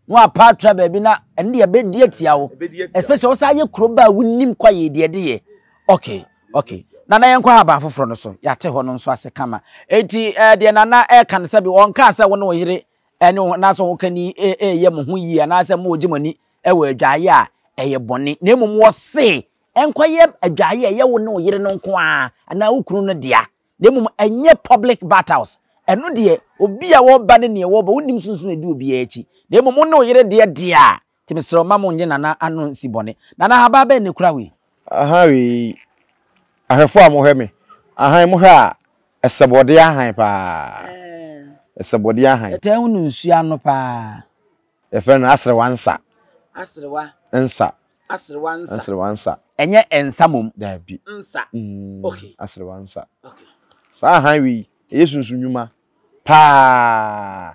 wapa atra baabi na ɛno deɛ ɛbɛdi atia wo especially wo saa yɛ kuro ba a wonim kwaeɛ deɛ ɛde yɛ okay okay nana yɛnkɔ haban foforɔ no so yɛate hɔ no nso ase kama enti eh, deɛ nana ɛka no sɛ bi ɔnkaa sɛ wo ne wo yere ɛne wo anaasɛ wo kani ɛyɛ mo ho yie anaasɛ mo gye mo ani ɛwɔ adwaeɛ a ɛyɛ bɔne na mmom wɔse ɛnkɔyɛ adwaeɛ a ɛyɛ wo ne wo yere no nko ara anaa wo kunu no dea Na mmom ɛnyɛ public bath house. Ɛno deɛ, obi a ɔreba ne nea ɔreba, wonnim sunsum a ɛdi obiara akyi. Na mmom wo ne wo yere deɛ deɛ a, nti mesrɛ wo mma monnye Nana ano nsi bɔne. Nana, ahabaa bɛn na ɛkura wo yi? Ahaa wei, ahwɛfoɔ a mohwɛ me, ahan mohwɛ a, Ɛsɛ bɔdeɛ ahan paa. Ɛsɛ bɔdeɛ ahan. Yɛtaa hu no nsuo ano paa. Yɛfrɛ no aserewa nsa. Aserewa. Nsa. Aserewa nsa. Aserewa nsa. Ɛnyɛ nsa mmom. Daabi. Nsa. Okay. Aserewa nsa. Okay. Saa ahan wei, ɛyɛ sunsun nnwuma paa.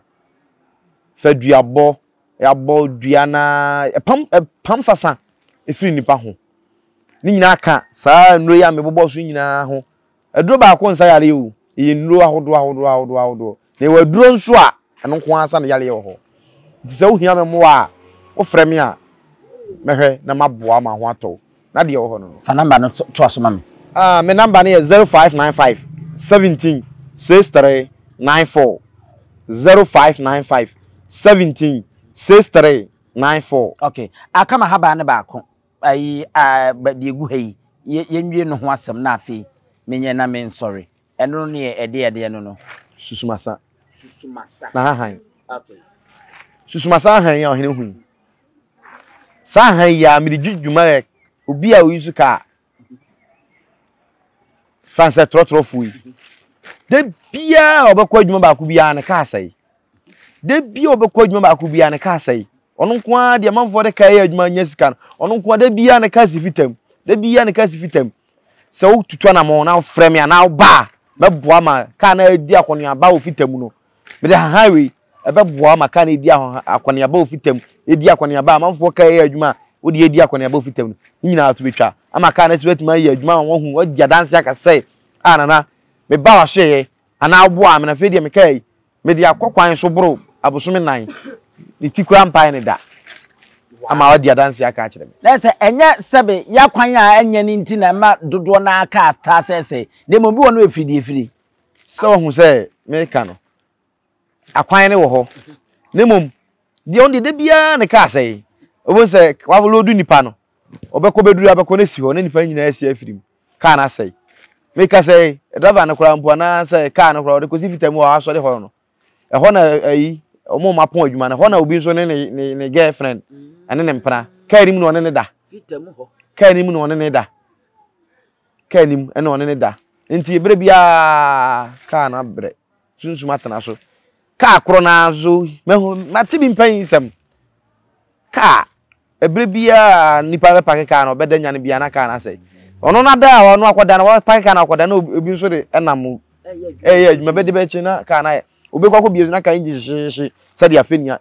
Fa duabɔ, yɛabɔ dua na ɛpam ɛpam sasa ɛfiri nipa ho. Ne nyinaa ka saa nnuro yi a mebobɔ so nyinaa ho. Aduro baako nsa yareɛ o, ɛyɛ nnuro ahodoɔ ahodoɔ ahodoɔ ahodoɔ. Na yɛwɔ aduro nso a, ɛno nko ara sa no yareɛ wɔ hɔ. Nti sɛ wohia me mmoa a, wofrɛ me a, mɛhwɛ na maboa ma ho atɔ wo. Na deɛ ɛwɔ hɔ no no. Fa number no toa so ma me. Ah, me number no yɛ 0595 17 63 94. 0595 17 63 94. Okay, aka m'ahaban no baako. Ayi a deɛ egu ha yi, yɛ yɛnwie no ho asɛm na afei menyɛ na mensɔre. Ɛno no yɛ ɛdeɛ ɛdeɛ no no. Susumasa. Susumasa. N'ahahan. Okay. Susumasa ahan yi a ɔhene hu yi. Saa ahan yi a mede di dwuma yɛ obi a oyi so kaa. Fan sɛ trɔtrɔfoɔ yi. Da biara a ɔbɛkɔ adwuma baako biara ne kaa sɛe. Da biara a ɔbɛkɔ adwuma baako biara ne kaa sɛe. Ɔno nko ara deɛ amanfoɔ de kaa yɛ adwuma nya sika no, ɔno nko ara da biara ne kaa si fitam. Da biara ne kaa si fitam. Sɛ wotutu anamɔn na wofrɛ me anaa woba a, mɛboa ma kaa no adi akɔneaba wɔ fitam no. Mede hahan wei ɛbɛboa ma kaa no adi akɔneaba wɔ fitam, edi akɔneaba a amanfoɔ kaa yɛ adwuma a wode adi akɔneaba wɔ fitam no, ne nyinaa to bɛtwa ama kaa no nso atumi ayɛ adwuma ama wɔahu, wɔadi adanse aka sɛ, a nana, meba w'asoɛeɛ anaa woboaa me na afei deɛ me kaa yi, mede akɔ kwan so boro abosome nan, ne ti koraa mpae no da, ama wadi adanse aka akyerɛ me. Na sɛ ɛnyɛ sɛbe y'akwan a ɛnyɛ no nti na ɛma dodoɔ no ara kaa taa sɛesɛe, na mmom bi wɔ no ɛfiri deɛ ɛfiri. Sɛ wahu sɛ meka no, akwan no wɔ hɔ, na mmom deɛ ɔno deɛ da biara ne kaa sɛe, wobɛhu sɛ walodu nipa no, ɔbɛkɔ bɛduru abɛkɔ no si hɔ na nipa nyinaa asi afiri mu. Kaa no asɛe. Meka sɛ driver no koraa mpo anaasɛ kaa no koraa ɔde kɔsi fitam wɔ asɔre hɔ no. Ɛhɔ na ayi wɔn a wɔapɔn adwuma no ɛhɔ na obi nso ne ne ne ne girlfriend ɛne ne mpena kaa no mu na ɔne ne da. Kaa no mu na ɔne ne da. Kaa no mu ɛna ɔne ne da. Nti ebere biara kaa no abrɛ sunsum atena so. Kaa korɔ no ara nso mahu mate bi mpanyin nsɛm. Kaa Ɛberɛ biara a nipa bɛpake kaa no, ɔbɛda nya no biara na kaa no asɛe. Ɔno no ada a ɔno akɔda no, wɔpake kaa no akɔda na obi nso de ɛnam ɛyɛ adwuma bɛde bɛkye na kaa no ayɛ. Obi kɔ akɔbie so na kaa engine hyehyeehye sɛdeɛ afei nea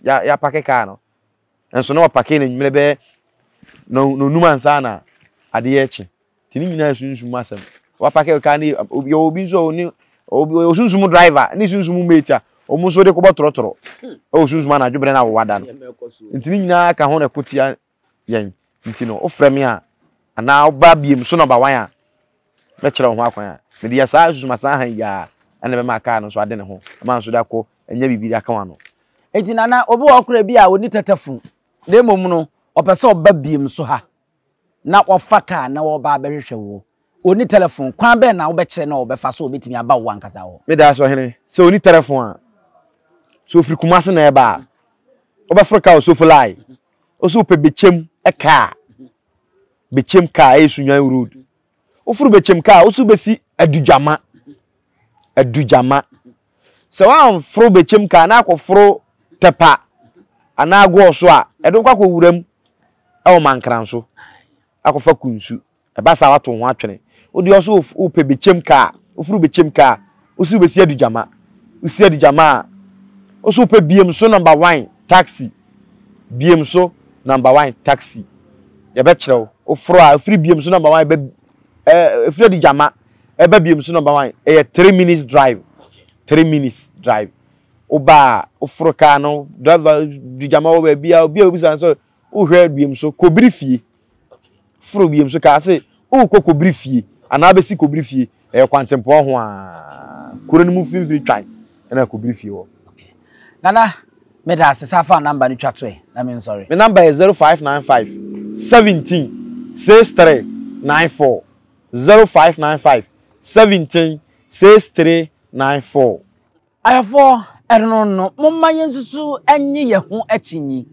yɛapake kaa no. Nso na wɔpake no anwummerɛ bɛyɛ nonum ansa na adeɛ rekye. Nti ne nyinaa yɛ sunsum mu asɛm. Wapake kaa no yɛ obi nso a ɔne obi ɔyɛ sunsum driver ne sunsum mate a wɔn nso de kɔbɔ torɔtorɔ ɛwɔ sunsum anadwo berɛ no a wɔwada no. Nti ne nyinaa ka ho na ɛko tia yɛn. Nti no wofrɛ me a anaa woba biem so nɔmba wan a mɛkyerɛ wo ho akwan a mede yɛ saa sunsum asan ha yi a ɛna ɛbɛma kaa no nso ade ne ho ɛma nso de akɔ anya biribi de aka w'ano. Nti nana obi wɔ hɔ koraa bi a ɔnni tɛtɛfon na mmom no ɔpɛ sɛ ɔba biem so ha na wɔfa kaa na wɔreba abɛhwehwɛ wo. Onni tɛlɛfon. Kwan bɛn na wobɛkyerɛ no a ɔbɛfa so a obetumi aba wo ankasa hɔ? Meda ase ɔhene. Sɛ onni tɛlɛfon a, sɛ ofiri Kumasi na ɛreba a, wobɛforo kaa Osofolai. Ose wopɛ Bekyem kaa. Bekyem kaa ɛyɛ Sunyani road. Woforo Bekyem kaa, wose wobɛsi Adugyama. Adugyama. Sɛ woamforo Bekyem kaa na akɔforo Tɛpa anaa Gɔɔ so a, ɛde wokɔ akɔwura mu wɔ Mankran so akɔfa Kunsu. Ɛba saa wato ho atwene. Wo deɛ ɔso wopɛ Bekyem kaa, woforo Bekyem kaa, wosi wobɛsi Adugyama. Wosi Adugyama a, woso wopɛ Biem so number one taxi. Biem so number one taxi. Yɛbɛkyerɛ wo. Woforo a, wofiri Biem so number one bɛ ɛɛ efiri Adugyama ɛba Biem so number one. Ɛyɛ 3 minutes drive. 3 minutes drive. Woba a, woforo kaa no, driver Dugyama wɔ baabi a, obi a obisa no sɛ wohwɛ Biem so, Kobiri fie. Foro Biem so kaa se wokɔ Kobiri fie anaa bɛsi Kobiri fie. Ɛyɛ kwantempɔn ho a, kuro no mu mfimfini twan ɛna Kobiri fie wɔ. Nana, meda ase. San fa number no twa to ɛ na mensɔre. Me number yɛ 0595 17 63 94, 0595 17 63 94. Ayɛfoɔ, ɛno no, momma yɛnsusu nnye yɛn ho akyinnye.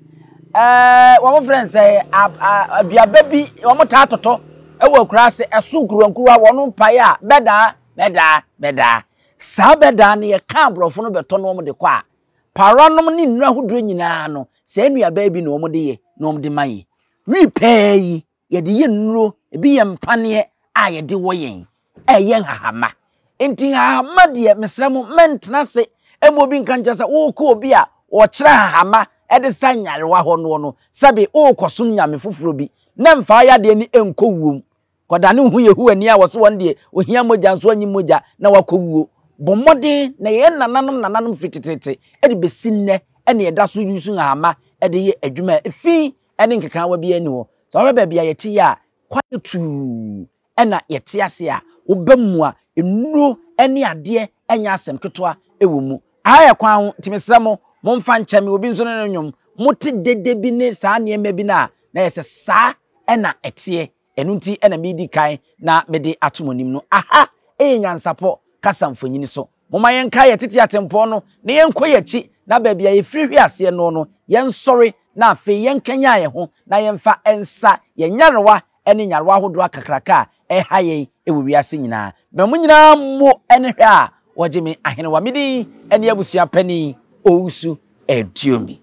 Ɛɛ, wɔfrɛ no sɛ aduaba bi, wɔtaa totɔ wɔ akuraase, ɛso nkuruwankuruwa, wɔn mpae a bɛdaa. Bɛdaa, bɛdaa. Saa bɛdaa no yɛka aborɔfo no bɛtɔ na wɔde kɔ a, paranom ne nnuro ahodoɔ nyinaa no, saa nnuaba yi bi na wɔde yɛ na wɔde ma yɛn. Wii pɛɛ yi, yɛde yɛ nnuro, ebi yɛ mpaneɛ a yɛde wɔ yɛn, a ɛyɛ nhahamma. Nti nhahamma deɛ, mesrɛ mo, mɛntena ase mma obi nka nkyerɛ sɛ worekɔ obi a ɔkyerɛ nhahamma de sa nyarewa hɔ noɔ no, sɛbe worekɔsom nyame foforɔ bi, na mfa wo yadeɛ no nkɔ wuom. Kɔdane wo ho Yehowa ni a wɔse wɔn deɛ ohia mogya nso ɔnnye mogya na wakɔ wuo. Bɔ mmɔden na yɛn nananom nananom firi teteete de bɛsi nnɛ na yɛda so use nhahamma de yɛ adwuma a efi ne nkekaawa biara nni hɔ. Sɛ wohwɛ baabi a yɛte yi a, kwaeɛ tuu na yɛte ase a, woba mu a, nnuro ne adeɛ nyɛ asɛm ketewa wɔ mu. Aha yɛ kwan ho, nti mesrɛ mo, momfa nkyɛ me, obi nso ne no nnwom. Mote dede bi ne saa nneɛma bi no a, na yɛ sɛ saa na ɛteɛ. Ɛno nti na meredi kan na mede ato mo anim no. Aha yɛ nyansapɔ kasa mfonini so. Momma yɛnkae yɛn tete atempɔn no na yɛnkɔ yɛn akyi, na baabi a yɛfiri hwe aseɛ noɔ no, yɛnsɔre na afei yɛnkanyan yɛn ho na yɛmfa nsa yɛn nyarewa ne nyarewa ahodoɔ akakraka a ɛreha yɛn wɔ wiase nyinaa. Mema mo nyinaa mmo ne hwɛ a wɔgye me ahenewa. Me din ne abusua panin Owusu Aduomi.